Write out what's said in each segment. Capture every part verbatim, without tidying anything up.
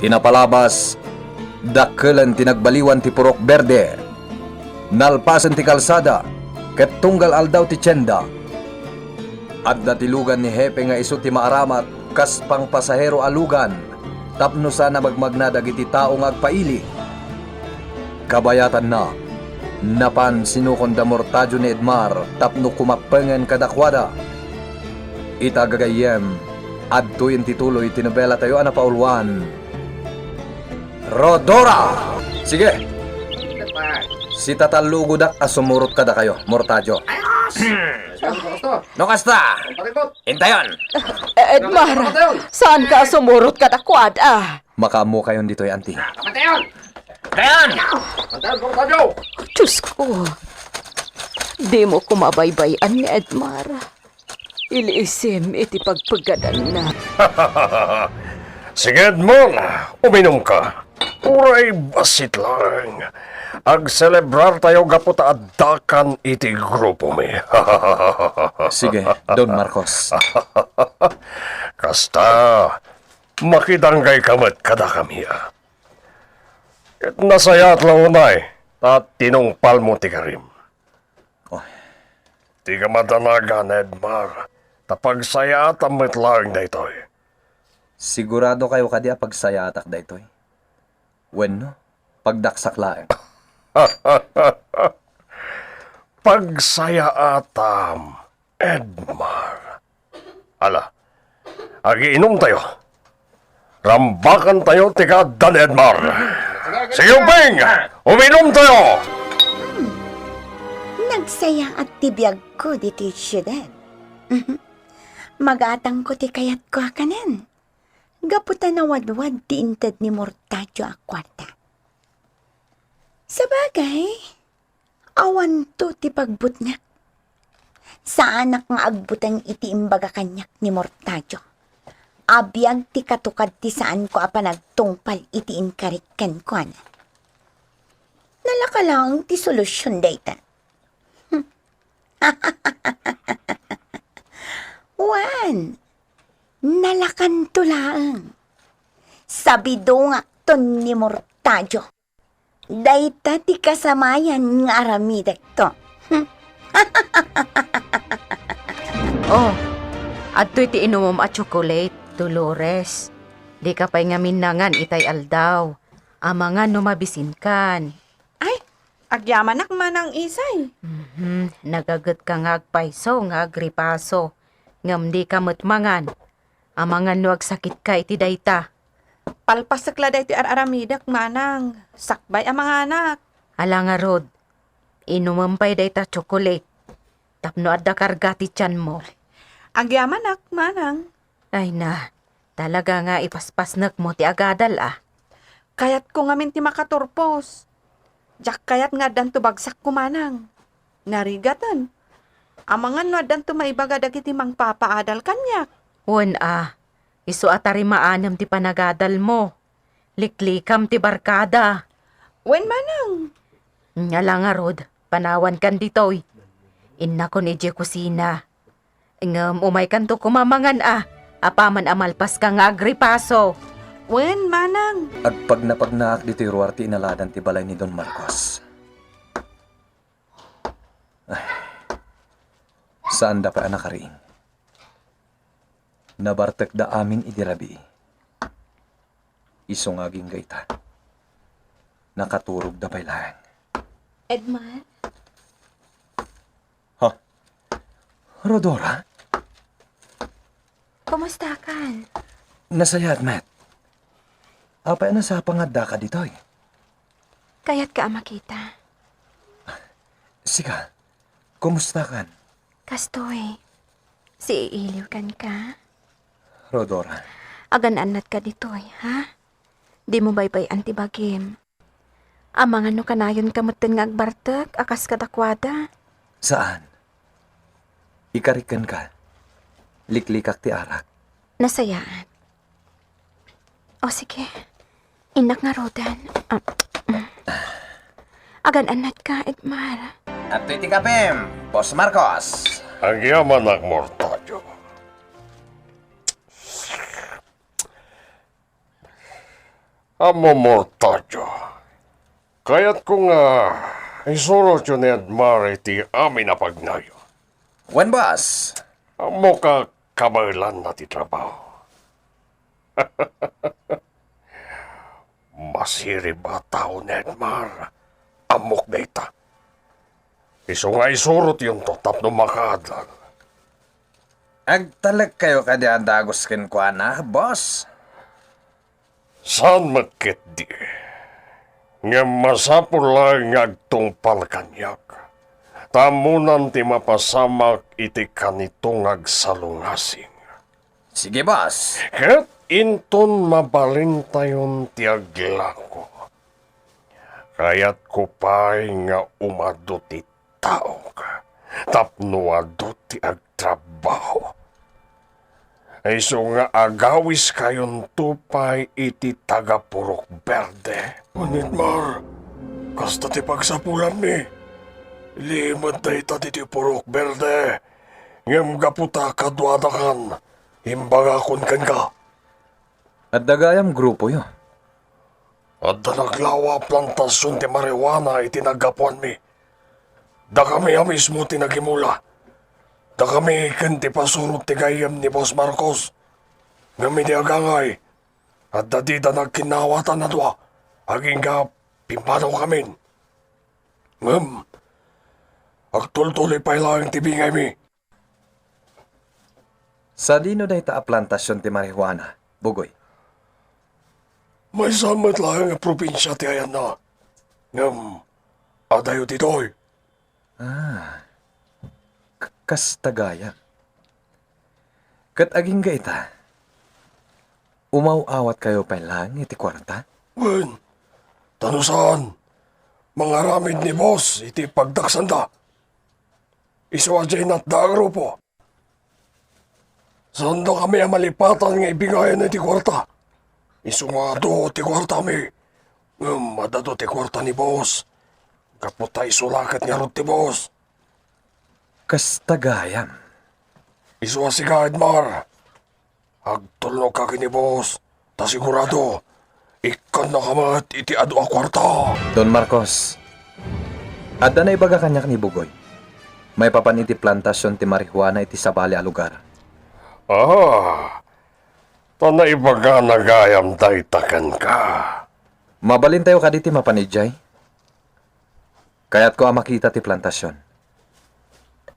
Inapalabas, dakkelen ti nagbaliwan ti purok berde. Nalpasen ti kalsada, ket tunggal aldaw ti tienda. Adda ti lugan ni Hepe nga isu ti maaramat kas pangpasahero a lugan tapno saan a magmagna dagiti tao nga agpaili. Kabayatanna, napan sinukon da Mortadio ni Edmar tapno kumappengen kadakuada. Ita gagayyem, adtoyen ti tuloy ti nobelatayo a napauluan, Rodora! Sige! Sitatallugodak a sumurot kadakayo, Mortadio. Ayos! No kasta, intayon! Eh, Edmar, saanka a sumurot kadakuada? Makaammokayon ditoy, anti. Dayon! Diyos ko, dimo ko mabaybay-an ni Edmar. Iliisim iti pagpeggadanna. Sige, Edmar, uminumka. Uray bassit laeng. Agselebrartayo gapu ta addakan iti grupomi. Sige, Don Marcos. Kasta, makidanggayka met kadakami, a. Ket nasayaat la unay ta tinungpalmo ti karim. Oh. Dika madanagan, Edmar, ta pagsayaatam met laeng daytoy. Siguradokayo kadi a pagsayaatak daytoy? Wenno, pagdaksak laeng? Pagsayaatam, Edmar. Ala, agiinumtayo. Rambakantayo ti kaadda ni Edmar. Sige, Ping! Uminumtayo! Hmm. Nagsayaat ti biagko ditoy siudad. Mhm. Magatangko ti kayatko a kanen. Gapu ta nawadwad ti inted ni Mortadio a kuarta. Sabagay, awanto ti pagbutngak. Saanak nga agbuteng iti imbaga kaniak ni Mortadio. A biag ti katukad ti saanko a panagtungpal iti inkarik kenkuana. Nalaka laeng ti solusion dayta. Wen, nalakanto laeng. Sabidongakton ni Mortadio. Dayta ti kasamayan nga aramidekto. Oh, adtoy ti inumom a tsokolate, Dolores. Dika pay ngamin nangan itay aldaw. Amangan no mabisinkan. Ay, agyamanak manang isay. Mhm, nagagetka nga agpayso nga agripaso. Ngem dika met mangan. Amangan no agsakitka iti dayta. Palpasek la daytoy ar-aramidek, manang. Sakbay a manganak. Ala ngarud, inumem pay dayta tsokolate tapno adda karga ti tianmo. Agyamanak, manang. Ay na, talaga nga ipaspasnekmo ti agadal, a. Kayatko ngamin ti makaturpos. Diak kayat nga addanto bagsakko, manang. Narigaten. Amangan no addanto maibaga dagiti mangpapaadal kaniak. Wen a, isu a tarimaanem ti panagadalmo. Liklikam ti barkada. Wen manang. Ala ngarud, panawankan ditoy. Innakon idiay kusina. Ngem umaykanto koma mangan a, apaman a malpaska nga agripaso. Wen, manang. Agpagnapagnaak ditoy ruar ti inaladan ti balay ni Don Marcos. Ay, saanda pay a nakariing. Nabartekda amin idi rabii. Isu nga agingga ita, nakaturogda pay laeng. Edmar? Ha? Rodora? Kumustakan? Nasayaat met. Apay a nasapa nga addaka ditoy? Kayatka a makita. Sika, kumustakan? Kastoy, siiiliwkanka? Rodora. Agan-annatka ditoy, ha? Dimo baybay-an ti bagim. Amangan no kanayonka metten nga agbartek a kas kadakuada. Saan? Ikarik kenka. Liklikak ti arak. Nasayaat. O, sige. Innak ngaruden. Ah, mm. Agan-annatka, Edmar. Adtoy ti kapem, Boss Marcos. Agyamanak, Mortadio. Ammom, Mortadio, kayatko nga isurotyo ni Edmar iti amin a pagnayo. Wen, boss. Ammok a kabaelanna ti trabaho. Masirib a tao ni Edmar. Ammok dayta. Isu nga isurotyonto tapno makaadal. Agtalekkayo kadi a dagus kenkuana, boss? Saan met ketdi. Ngem masapul laeng nga agtungpal kaniak, ta ammonan ti mapasamak iti kanito nga agsalungasing. Sige, boss. Ket inton mabalintayon ti aglako, kayatko pay nga umadu ti taok tapno adu ti agtrabaho. Isu nga agawiskayonto pay iti taga-Purok Berde. Wen, Edmar, kasta ti pagsapulanmi. Limed dayta ditoy Purok Berde, ngem gapu ta kaduadakan, imbagakon kenka. Adda gayam grupoyo. Adda naglawa a plantasion ti marijuana iti naggapuanmi. Dakami a mismo ti nagimula. Dakami ken ti pasurot ti gayyem ni Boss Marcos. Ngem idi agangay, adda dida nagkinnawatan a dua, agingga pimmanawkamin. Ngem, agtultuloy pay laeng ti bingaymi. Sadino dayta a plantasion ti marijuana, Bugoy? Maysa met laeng a probinsia ti ayanna. Ngem, adayo ditoy. Ah, k-, kasta gayam. Ket agingga ita, umaw-awatkayo pay laeng iti kuarta? Wen, ta no saan, mangaramid ni boss iti pagdaksanda. Isu a diay natda a grupo. Saandakami a malipatan nga ibingayan iti kuarta. Isu nga adu ti kuartami. Ngem adda adu ti kuarta ni boss. Gapu ta isu la ket ngarud ti boss. Kasta gayam. Isu a sika, Edmar. Agtulnogka ken ni boss, ta sigurado, ikkannaka met iti adu a kuarta. Don Marcos, adda naibaga kaniak ni Bugoy maipapan iti plantasion ti marijuana iti sabali a lugar. Ah, ta naibagana gayam dayta kenka. Mabalintayo kadi ti mapan idiay? Kayatko a makita ti plantasion.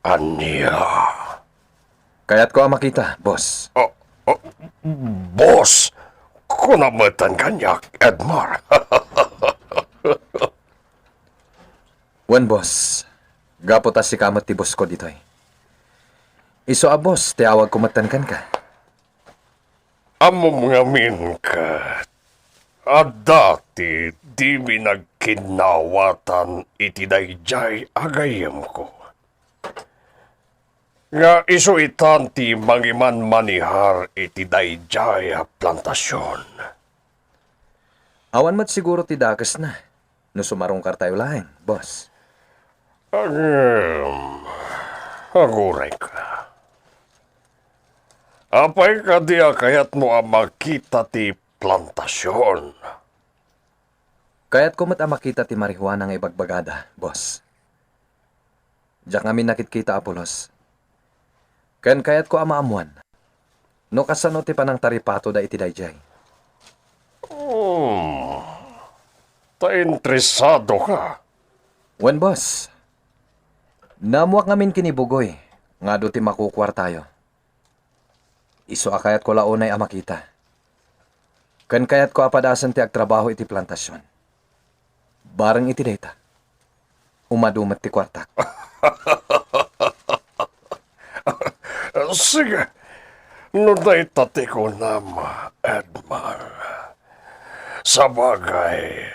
Ania? Kayatko a makita, boss. Ah, ah, boss, kuna metten kaniak, Edmar. Wen, boss. Gapu ta sika met ti bossko ditoy. Isu a boss ti awagko metten kenka. Ammom ngamin ket, adda ti dimi nagkinnawatan iti daydiay a gayyemko. Nga isu itan ti mangimanmanihar iti daydiay a plantasion. Awan met siguro ti dakesna. No sumarungkartayo laeng, boss. Ngem, agurayka. Apay kadi a kayatmo a makita ti plantasion? Kayatko met a makita ti marijuana nga ibagbagada, boss. Diak ngamin nakitkita a pulos. Ken kayatko a maammoan no kasano ti panangtaripatoda iti daydiay. Hmm. Ta interesadoka? Wen, boss. Naammoak ngamin ken ni Bugoy nga adu ti makukuartayo. Isu a kayatko la unay a makita. Ken kayatko a padasen ti agtrabaho iti plantasion. Bareng iti dayta, umadu met ti kuartak. Sige, no dayta ti kunam, Edmar. Sabagay,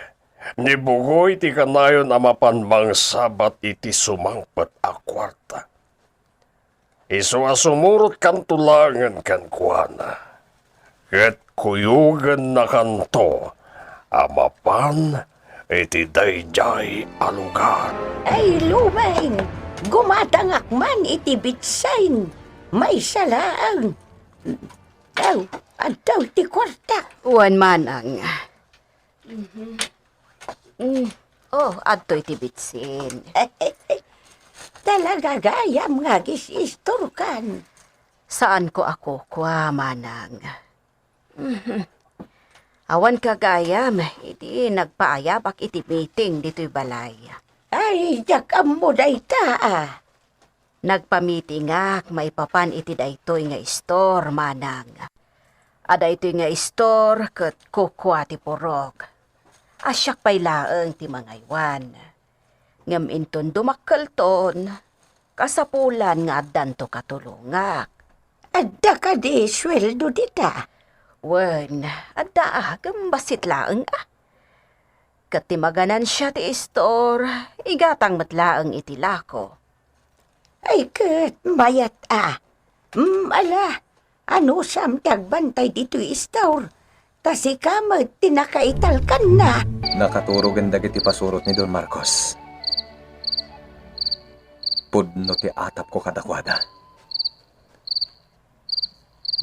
ni Bugoy ti kanayon a mapan mangsabat iti sumangpet a kuarta. Isu a sumurotkanto laengen kenkuana, ket kuyogennakanto a mapan iti daydiay a lugar. Ay, Lumeng, gumatangak man iti bitsen. Maysa laeng. Daw, addaw ti kuarta. Wen, manang. Mm. Oh, adtoy ti bitsin. Talaga gayam nga agis-istorkan. Saanko a kukua, manang. Mhm. Awan ka gayam, idi nagpaayabak iti meeting ditoy balay. Ay, diak ammo dayta, a. Nagpamitingak maipapan iti daytoy nga istor, manang. A daytoy nga istor ket kukua ti purok. A siak pay laeng ti mangaywan. Ngem inton dumakkelton, kasapulan nga addanto katulongak. Adda kadi sueldo dita? Wen, adda a, ngem bassit laeng a. Ket ti maganansia ti istor, igatang met laeng iti lako. Ay ket, mayat a. Mm, ala, anusam ti agbantay ditoy istor? Ta sika met ti nakaitalkanna. Nakaturogen dagiti pasurot ni Don Marcos. Pudno ti atapko kadakuada.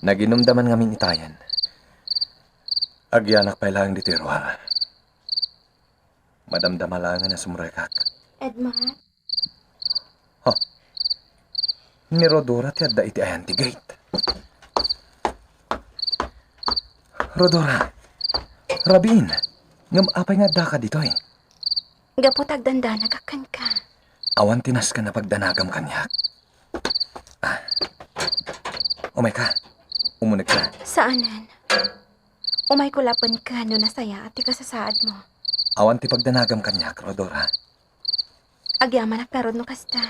Naginumda man ngamin itayen. Agyanak pay laeng ditoy ruar. Madamdama laeng a nasumrekak. Edmar? Ha? Ni Rodora ti adda iti ayan ti gate. Rodora, rabiin, ngem apay nga addaka ditoy? Gapu ta agdandanagak kenka. Awan ti nasken a pagdanagam kaniak. Ah. Umayka. Umunegka. Saanen. Umayko laeng ken no nasayaat ti kasasaadmo. Awan ti pagdanagam kaniak, Rodora. Agyamanak ngarud no kasta.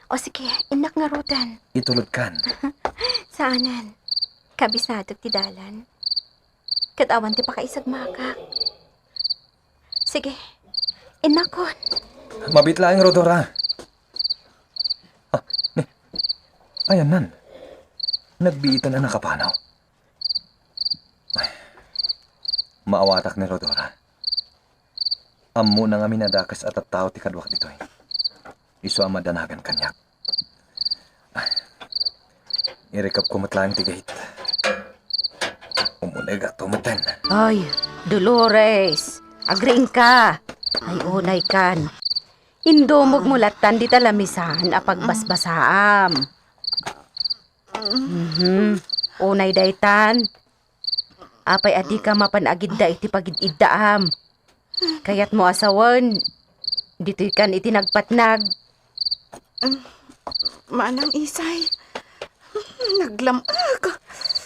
O sige, innak ngaruden. Itulodkan. Saanen. Kabisadok ti dalan. Ket awan ti pakaisagmakak. Sige, innakon. Mabiit laeng, Rodora. Ah, ni, ayannan. Nagbiitan a nakapanaw. Ay, maawatak ni Rodora. Ammona ngamin a dakes a tattao ti kaduak ditoy. Isu a madanagan kaniak. Ah, irikepko met laeng ti gate. Umunegakto metten. Ay, Dolores, agriingka. Ay, unaykan. Indumogmo lattan dita lamisan a pagbasbasaam. Mhm. Unay daytan. Apay a dika mapan agidda iti pagid-iddaam? Kayatmo a sawen, ditoykan iti nagpatnag. Manang Isay, naglam-ek.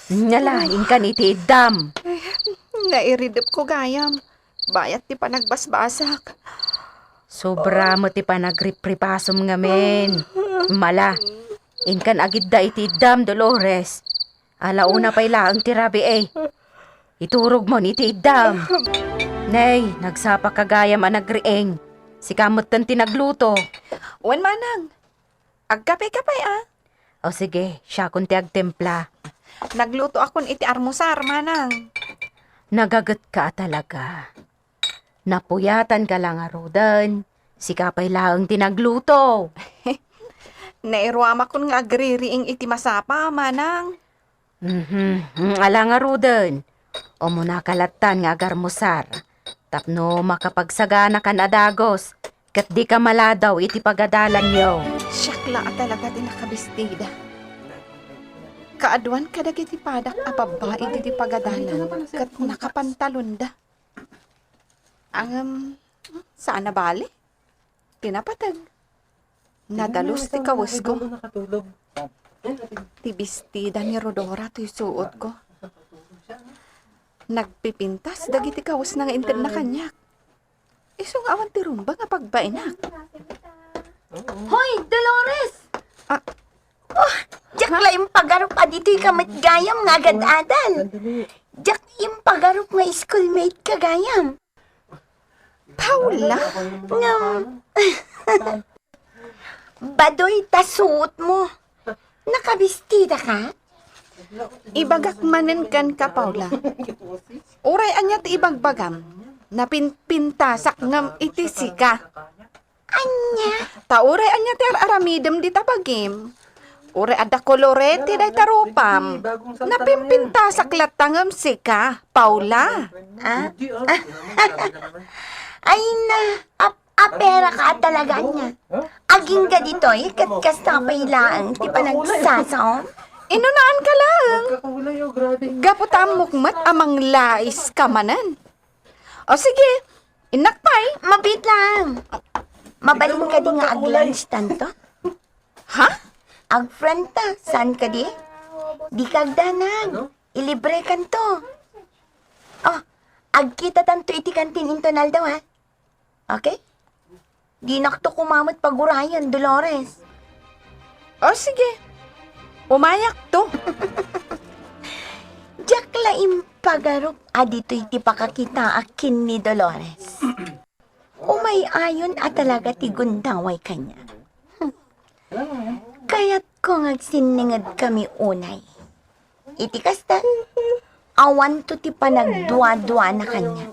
Ala, inkan iti iddam. Nairidepko gayam. Bayat ti panagbasbasak. Sobra met ti panagripripasom ngamin. Ala, inkan agidda iti iddam, Dolores. Ala, una pay laeng ti rabii. Iturogmon iti iddam. Nay, nagsapaka gayam a nagriing. Sika metten ti nagluto. Wen, manang. Agkape-kape, a. O sige, siakon ti agtimpla. Naglutoakon iti armusar, manang. Nagagetka a talaga. Napuyatanka la ngaruden. Sika pay laeng ti nagluto. Nairuamakon nga agririing iti masapa, manang. Mhm. Mm, ala ngaruden. Umunaka lattan nga agarmusar. Tapno makapagsaganakan a dagus, ket dika maladaw iti pagadalanyo. Siak la a talaga ti nakabistida. Kaaduan kadagiti padak a babbai ditoy pagadalan, ket nakapantalonda. Ngem, saan a bale? Ti napateg. Nadalus ti kawesko. Ti bestida ni Rodora toy suotko. Nagpipintas dagiti kawesna nga intedna kaniak. Isu nga awan ti rumbeng a pagbainak. Hoy, Dolores! Ah. Oh, diak la impagarup a ditoyka met gayam nga agad-adal. Diak impagarup nga schoolmate ka gayam. Paula? Ngem, badoy ta suotmo. Nakabestida ka? Ibagak manen kenka, Paula. Uray ania ti ibagbagam, napinpintasak ngem iti sika. Ania? Ta uray ania ti ar-aramidem dita bagim, Uray adda kolorete dayta rupam. Napimpintasak latta ngem sika, Paula. Ah? Ay na, ap-, apera ka talaga niya. Agingga ditoy, ket kasta pay laeng ti panagsasaom. Inunaanka laeng. Gapu ta ammok met a manglais ka manen. O sige, innak pay. Mabit lang. Mabalin ka di nga ag-lunch tanto? Ha? Ag-friend ta, saan ka di? Di ka agdanag. Ilibre kanto. Oh, agkita tanto iti kantin inton aldaw, ha? Okay? Dinakto koma met pagurayen, Dolores. O sige, umayakto. Diak la impagarup a ditoy ti pakakitaak ken ni Dolores. Umay-ayon a talaga ti gundaway kaniak. Kayatko nga agsinninged kami unay. Iti kasta, awanto ti panagduaduana kaniak.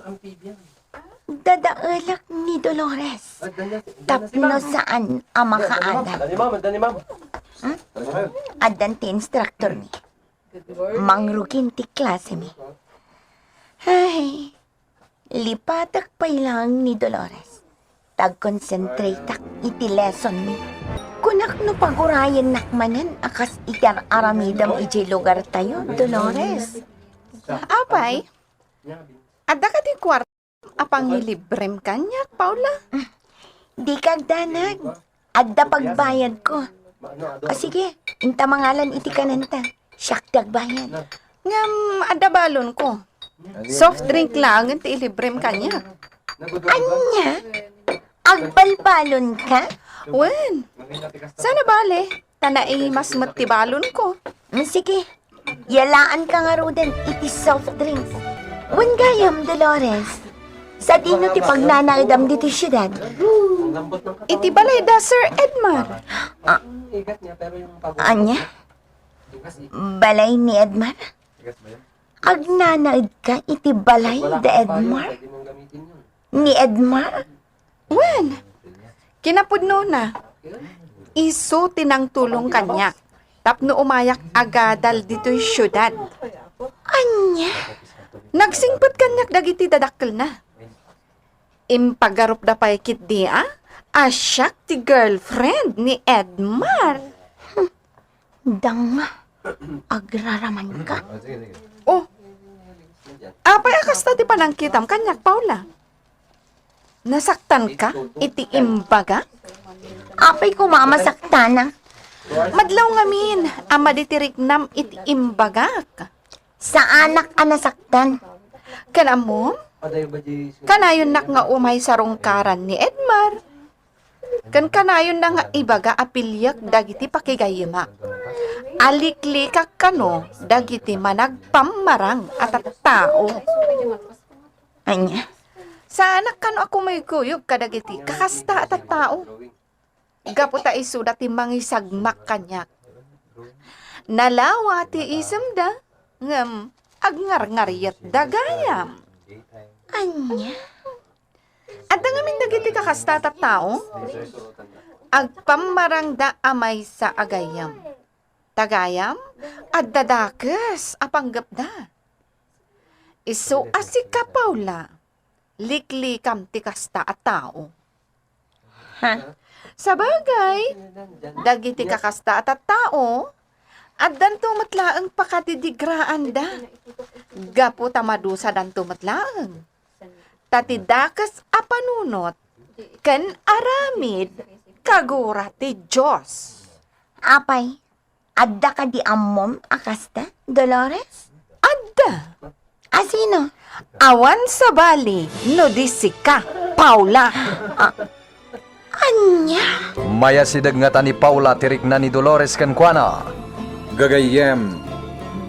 Dadaelak ni Dolores tapno saan a makaadal. Hmm? Addan ti instructor mi. Mangrugin ti klase mi. Ay, lipatek pay laeng ni Dolores. Tag-concentrateak iti lesson mi. Kunak no pagurayennak manen a kas iti ar-aramidem idiay lugartayo, Dolores. Apay, adda kadi kuarta a pangilibrem kaniak, Paula? Di ka agdanag. Adda pagbayadko. O sige, inta mangalan iti kanenta. Siak ti agbayad. Ngem adda balonko. Soft drink laengen ti ilibrem kaniak. Ania? Agbalbalonka? Wen. Saan a bale, ta naimas met ti balonko. Mm, sige. Yalaanka ngaruden iti soft drinks. Wen gayam, Dolores. Sadino ti pagnanaedam ditoy siudad? Iti balay da Sir Edmar. Ah, ania? Balay ni Edmar? Agnanaedka iti balay da Edmar? Ni Edmar? Wen, kinapudnona, isu ti nangtulong kaniak tapno umayak agadal ditoy siudad. Ania? Nagsingpet kaniak dagiti dadakkelna. Impagarupda pay ketdi a, a siak ti girlfriend ni Edmar. Danga, agraramanka. Oh, apay a kasta ti panangkitam kaniak, Paula? Nasaktanka iti imbagak? Apay koma a masaktanak? Madlaw ngamin a madi ti riknam iti imbagak. Saanak a nasaktan. Ken ammom? Kanayonnak nga umay sarungkaran ni Edmar. Ken kanayonna nga ibaga a piliek dagiti pakigayyemak. Aliklikak kano dagiti managpammarang a tattao. Ania? Saanak kano a kumuygoyog kadagiti kakasta a tattao. Gapu ta isuda ti mangisagmak kaniak. Nalawa ti isemda, ngem agngarngariatda gayam. Ania? Adda ngamin dagiti kakasta a tattao? Agpammarangda a maysa a gayyem. Ta gayam, adda dakes a panggepda. Isu a sika, Paula, liklikam ti kasta a tao. Ha? Sabagay, dagiti kakasta a tattao, addanto met laeng pakadidigraanda. Gapu ta madusadanto met laeng. Ta ti dakes a panunot ken aramid kagura ti Dios. Apay, adda kadi ammom a kasta, Dolores? Adda. A sino? Awan sabali no di sika, Paula. Ah, ania? Mayasideg ngata ni Paula ti rikna ni Dolores kenkuana. Gagayyem,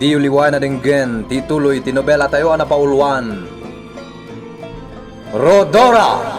diyo liwayan a denggen ti ituloy ti nobelatayo a napauluan, Rhodora!